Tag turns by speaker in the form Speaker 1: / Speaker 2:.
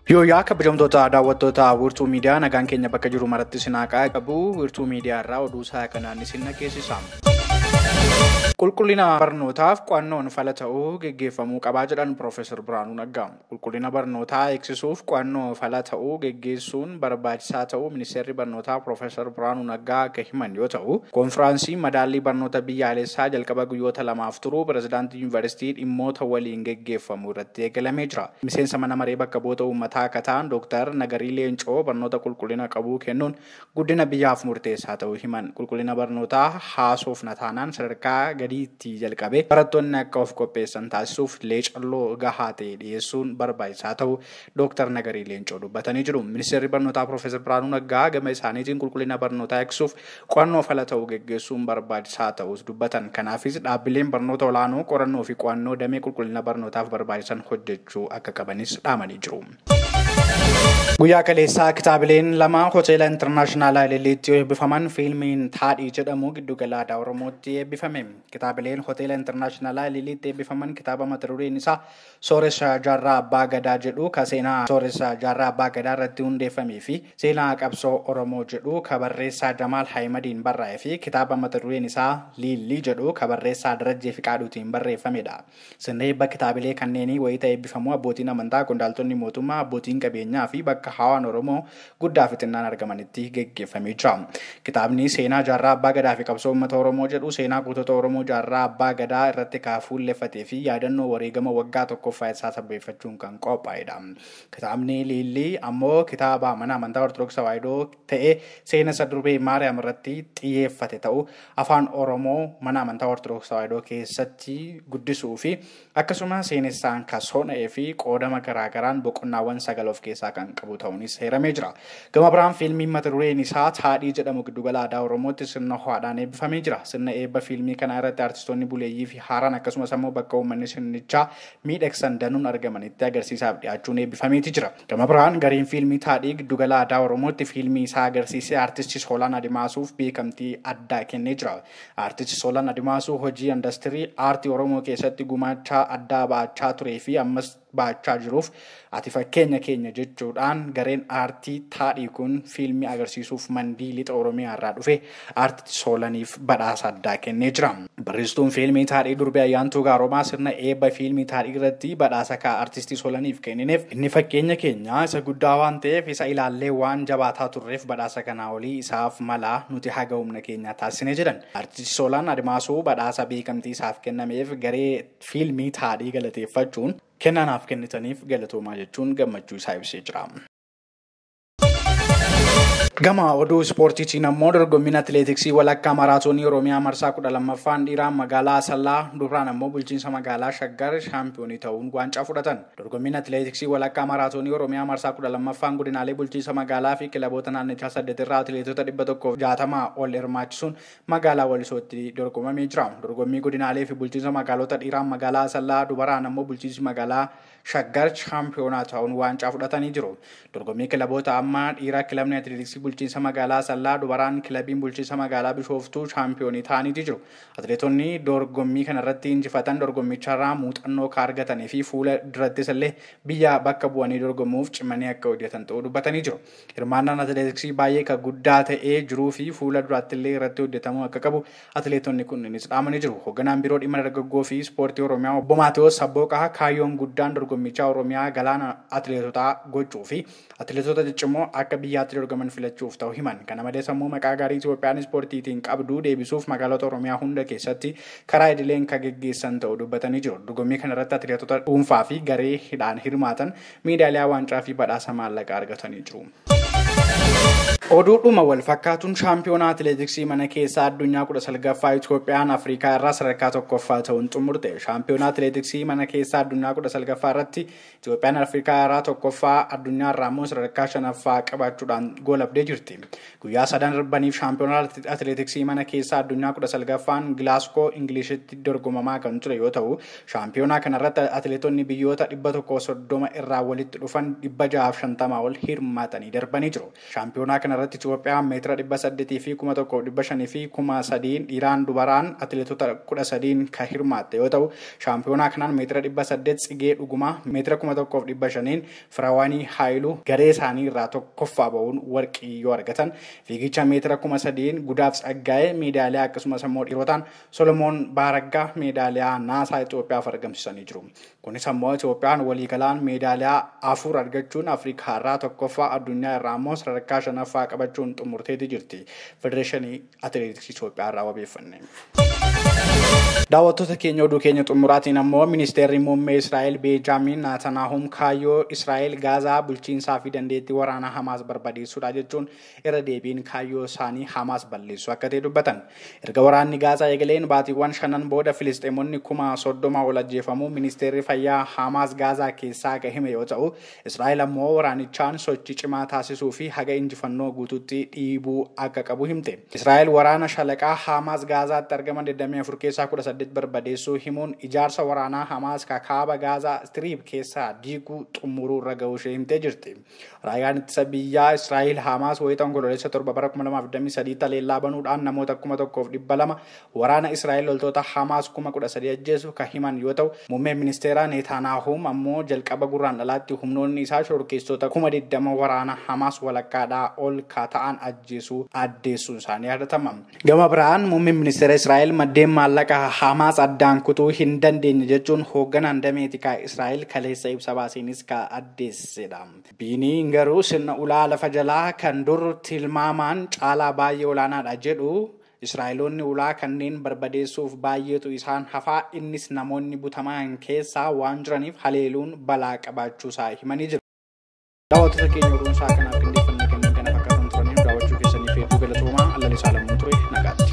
Speaker 1: Yooyaa kabajamtoota daawwattoota Wiirtuu Miidiyaa, nagaan keenya bakka jiru maratti isin haa qabu. Wiirtuu Miidiyaa irraa oduu isaa kanaan isin dhageessisa. Qulqullina barnootaaf qo'annoon fala ta'uu geggeeffamuu qabaa jedhan Piroofeesar Biraanuu Naggaa. Qulqullina barnootaa eegsisuuf qo'annoo fala ta'uu geggeessuun barbaachisaa ta'uu Ministeerri Barnootaa Piroofeesar Biraanuu Naggaa akka himan yoo ta'u, koonfiraansii madaallii barnoota biyyaalessaa jalqaba guyyoota 2f turu pirezidaantii yuunivarsiitii dhimmoota waliin geggeeffamu irratti eegalamee jira. Miseensa mana maree bakka bu'oota uummataa akka ta'an Dooktar Nagarii Leencoo barnoota qulqullina qabuu kennuun guddina biyyaaf murteessaa ta'uu himan. Qulqullina barnootaa haasofna taanaan sadarkaa gadiitti jalqabee barattoonni akka of qopheessan taasisuuf leecalloo gahaa ta'e dhiyeessuun barbaachisaa ta'uu Dooktar Nagarii Leencoo dubbatanii jiru. Ministeerri Barnootaa Piroofeesar Biraanuu Naggaa gama isaaniitiin qulqullina barnootaa eegsuuf qo'annoo fala ta'uu geggeessuun barbaachisaa ta'uus dubbatan. Kanaafis dhaabbileen barnoota olaanoo qorannoo fi qo'annoo damee qulqullina barnootaaf barbaachisan hojjechuu akka qabanis dhaamanii jiru. Guyyaa kaleessaa kitaabileen 2 hoteela Intarnaashinaal Ililliitti eebbifaman. Fiilmiin Taadhii jedhamu giddugala aadaa Oromootti eebbifame. Kitaabileen hoteela Intarnaashinaal Ililliitti eebbifaman kitaaba mata dureen isaa Sooressa Jaarraa Abbaa Gadaa jedhu ka seenaa Sooressa Jaarraa Abbaa Gadaa irratti hundeeffamee fi seenaa qabsoo Oromoo jedhu ka barreessaa Jamaal Haayimadiin barraa'ee fi kitaaba mata dureen isaa Liillii jedhu ka barreessaa Darajjee Fiqaaduutiin barreeffamedha. Sirna eebba kitaabilee kanneenii wayita eebbifamu abbootiin amantaa, qondaaltonni mootummaa, abbootiin qabeenyaa fi bakka hawaan Oromoo guddaa fi xinnaan argamanitti geggeeffamee jira. Kitaabni seenaa Jaarraa Abbaa Gadaa fi qabsoo uummata Oromoo jedhu seenaa gootota Oromoo Jaarraa Abbaa Gadaa irratti kaafuulleeffatee fi yaadannoo wareegama waggaa 1ffaa isaa sababeeffachuun kan qophaa'edha. Kitaabni Liillii ammoo kitaaba mana amantaa Ortodoksii Tawaahidoo ta'ee seena isa durbee Maariyaam irratti xiyyeeffate ta'u afaan Oromoo mana amantaa Ortodoksii Tawaahidoo keessatti guddisuu fi akkasuma seenessaan kan sona'ee fi qoodama garaagaraan boqonnaawwan 9 of keessaa kan qabu ta'uunis heeramee jira. Gama biraan fiilmiin mata dureen isaa Taadhii jedhamu giddugala aadaa Oromootti sirna ho'aadhaan eebbifamee jira. Sirna eebba fiilmii kanaa irratti artistoonni buleeyyii fi haaraan akkasumas ammoo bakka uummanni sirnichaa miidhagsan danuun argamanitti agarsiisaaf dhiyaachuun eebbifameeti jira. Gama biraan gareen fiilmii Taadhii giddugala aadaa Oromootti fiilmii isaa agarsiisee artisti Soolaan Adimaasuuf beekamtii addaa kennee jira. Artisti Soolaan Adimaasuu hojii indastirii aartii Oromoo keessatti gumaachaa addaa ba'achaa turee fi ammas ba'achaa jiruuf ati fakkeenya keenya jechuudhaan gareen aartii Taadhii kun fiilmii agarsiisuuf mandii lixa Oromiyaa irraa dhufe aartisti Soolaniif badhaasa addaa kennee jira. Barreessituun fiilmii Taadhii Durbee Ayyaantuu Gaaroomaa sirna eebba fiilmii Taadhii irratti badhaasa ka artistii Soolaniif kennineef inni fakkeenya keenya isa guddaa waan ta'eef isa ilaallee waan jabaataa turreef badhaasa kanaa olii isaaf malaa nuti haga humna keenyaa taasisnee jedhan. Artisti Soolaan Adimaasuu badhaasa beekamtii isaaf kennameef garee fiilmii Taadhii galateeffachuun kennanaaf kennitaniif galatoomaa jechuun gammachuu isaa ibsee jira. Gama oduu ispoortiitiin ammoo dorgommiin atileetiksii walakkaa maraatoonii Oromiyaa marsaa 12ffaan dhiiraan magaalaa Asallaa, duraan ammoo bulchiinsa magaalaa Shaggar shaampiyoonii ta'uun waancaa fudhatan. Dorgommiin atileetiksii walakkaa maraatoonii Oromiyaa marsaa 12ffaan godinaalee bulchiinsa magaalaa fi kilaboota naannichaa 8 irraa atileetota 160 ol hirmaachisuun magaalaa Walisootti dorgomamee jira. Dorgommii godinaalee fi bulchiinsa magaalota dhiiraan magaalaa Asallaa, dubaraan ammoo bulchiinsi magaalaa Shaggar shaampiyoonaa ta'uun waancaa fudhatanii jiru. Dorgommii kilaboota ammaa dhiiraa kilabni atileetiksii bulchiinsa magaalaa Asallaa, dubaraan kilabiin bulchiinsa magaalaa Bishooftuu shaampiyoonii ta'aniiti jiru. Atileetonni dorgommii kanarratti injifatan dorgommicharraa muuxannoo ka argatanii fi fuula durattis illee biyya bakka bu'anii dorgomuuf cimanii akka hojjetan ta'uu dubbatanii jiru. Hirmaannaan atileetiksii baay'ee ka guddaa ta'ee jiruu fi fuula duraatti illee irratti hojjetamuu akka qabu atileetonni kunniinis dhaamanii jiru. Hoogganaan biiroo dhimma dargaggoo fi ispoortii Oromiyaa obbo Maatewos Sabbooqaa kaayyoon guddaan dorgommichaa Oromiyaa galaana atileetotaa gochuu fi atileetota ciccimoo akka biyyaatti dorgoman filachuuf ta'uu himan. Kana malees ammoo maqaa gaarii Itoophiyaan ispoortiitiin qabdu deebisuuf magaalota Oromiyaa hunda keessatti karaa idileen kan geggeessan ta'uu dubbatanii jiru. Dorgommii kanarratti atileetota dhuunfaa fi garee hidhaan hirmaatan meedaaliyaa waancaa fi badhaasa maallaqaa argatanii jiru. Oduudhuma wal fakkaatuun shaampiyoonaa atileetiksii mana keessaa addunyaa 19ffaa Itoophiyaan Afrikaa irraa sadarkaa 1ffaa ta'uun xumurte. Shaampiyoonaa atileetiksii mana keessaa addunyaa 19ffaa irratti Itoophiyaan Afrikaa irraa 1ffaa, addunyaa irraa immoo sadarkaa 5ffaa qabaachuudhaan goolabdee jirti. Guyyaa sadan darbaniif shaampiyoonaa atileetiksii mana keessaa addunyaa 19ffaan Gilaasgoo Ingiliishitti dorgomamaa kan ture yoo ta'u, shaampiyoonaa kanarratti atileetonni biyyoota 130 irraa walitti dhufan 650 ol hirmaatanii darbanii jiru. Shaampiyoonaa kanarratti Itoophiyaan meetira 800 fi 1500 fi 3000 dhiiraan dubaraan atileetota 13 kan hirmaatte yoo ta'u, shaampiyoonaa kanaan meetira 800 Tsigee Dhugumaa, meetira 1500 Firawaanii Haayiluu garee isaanii irraa tokkoffaa ba'uun warqii yoo argatan, fiigicha meetira 3000 Gudaaf Tsaggaa'ee meedaaliyaa akkasumas immoo dhiirotaan Solomoon Baaraggaa meedaaliyaa naasaa Itoophiyaaf argamsiisanii jiru. Kunis ammoo Itoophiyaan waliigalaan meedaaliyaa 4 argachuun Afrikaa irraa tokkoffaa, addunyaa irraa immoo sadarkaa 5ffaa qabachuun xumurteeti jirti. Federeeshinii Atileetiksii Itoophiyaa irraa wabeeffanne. Daawwattoota keenya, oduu keenya xumuraatiin ammoo ministeerri muummee Israa'el Beejaamin Naatanaahum kaayyoo Israa'el Gaazaa bulchiinsaa fi dandeettii waraanaa Hamaas barbadeessuudha jechuun irra deebiin kaayyoo isaanii Hamaas balleessuu akka ta'e dubbatan. Erga waraanni Gaazaa eegaleen baatiiwwan 5 booda Filisxeemonni 30,000 ol ajjeefamuu ministeerri fayyaa Hamaas Gaazaa keessaa akka hime yoo ta'u, Israa'el ammoo waraanichaan sochii cimaa taasisuu fi haga injifannoo guutuutti dhiibuu akka qabu himte. Israa'el waraana shalaqaa Hamaas Gaazaatti argaman 24 keessaa 18 barbadeessuu himuun ijaarsa waraanaa Hamaas kaaba Gaazaa Strip keessaa diiguu xumuruu irra ga'uu ishee himtee jirti. Raayyaan ittisa biyyaa Israa'el Hamaas wayita Onkoloolessa 7 bara 2023 taleellaa banuudhaan namoota 1200 waraana Israa'el loltoota Hamaas 13,000 ajjeesu kan himan yoo ta'u, muummeen ministeeraa Netanyahuun ammoo jalqaba gurraan dhalaatti humnoonni isaa shororkeessitoota 20,000 waraana Hamaas walakkaadhaa ol ka ta'an ajjeesuu addeessuun isaanii yaadatama. Gama biraan muummeen ministeera Israa'el maddeen maallaqa Hamaas addaan kutuu hin dandeenye jechuun hoogganaan damee tikaa Israa'el kaleessa ibsa baasiinis ka addeessedha. Biiniin garuu sirna ulaa lafa jalaa kan dur tilmaamaan caalaa baay'ee olaanaadha jedhu. Israa'eloonni ulaa kanneen barbadeessuuf baay'eetu isaan hafaa, innis namoonni butaman keessaa waan jiraniif haleeluun balaa qabaachuusaa himanii jiru. Daawwattoota keenya, oduun isaa kanaaf qindeeffannee kanneen kana fakkaatan turaniif daawwachuu keessaniif hedduu galatoomaa. Allalisaa Lamuun ture, nagaatti.